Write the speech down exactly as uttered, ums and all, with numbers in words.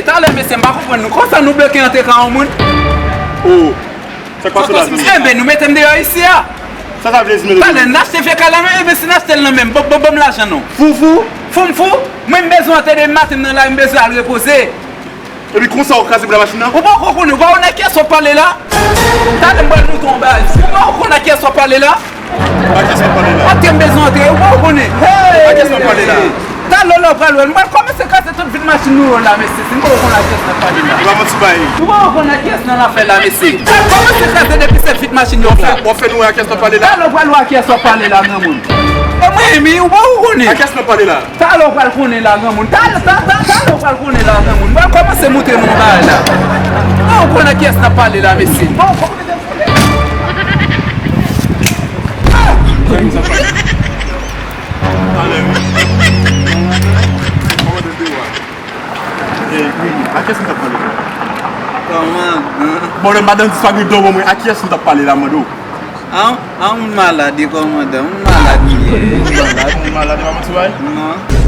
Talè, mesye, m pa konprann nou. Konsa nou bloke antre kay yon moun? Oh, sa k pase la, Junior? Enben, nou mete m deyò isi a. Sa sa vle di, mete? Talè, n achte vye kay la menm, enben si n achte l nan menm, ban ban m lajan non. Fou, fou. Fou m fou, mwen m bezwen antre demen maten m nan lari, m bezwen al repoze. Epi konsa w kraze bout machin nan? Ou poko konnen, ou pa konnen a kiyès w ap pale la? Talè m pral moute yon bagay. Ou poko konnen a kiyès w ap pale la? A kiyès w ap pale la? Antre m bezwen antre, ou poko konnen. Hey! A kiyès w ap pale la? Talè w la w pral wè, m pral kòmanse kraze tout vit machin nou yo la, mesye. Si m poko konnen a kiyès n ap pale la. E pa manti bay. Ou poko konnen a kiyès nan afè la, mesye. M pral kòmanse kraze depi se vit machin yo la. W ap fè nou wè a kiyès n ap pale la? Talè w pral wè a kiyès w ap pale la, granmoun. E mwen, mi, ou poko konnen. A kiyès n ap pale la? Talè w pral konnen la, granmoun. Talè, ta, ta, talè w pral konnen la, granmoun. Mwen kòmanse moute nou bagay la. Bon, ou konnen kiyès n ap pale la, mesye. Bon, Talè, wi. Kòmandan de wa. E, wi, a kiyès nou t ap pale? Kòmandan. Bon, lè madan dispa gen do bon mwen, a kiyès nou t ap pale la, mande w? A, a moun malad, e kòmandan, moun malad li ye. Moun malad, moun malad, e pa manti bay? Non.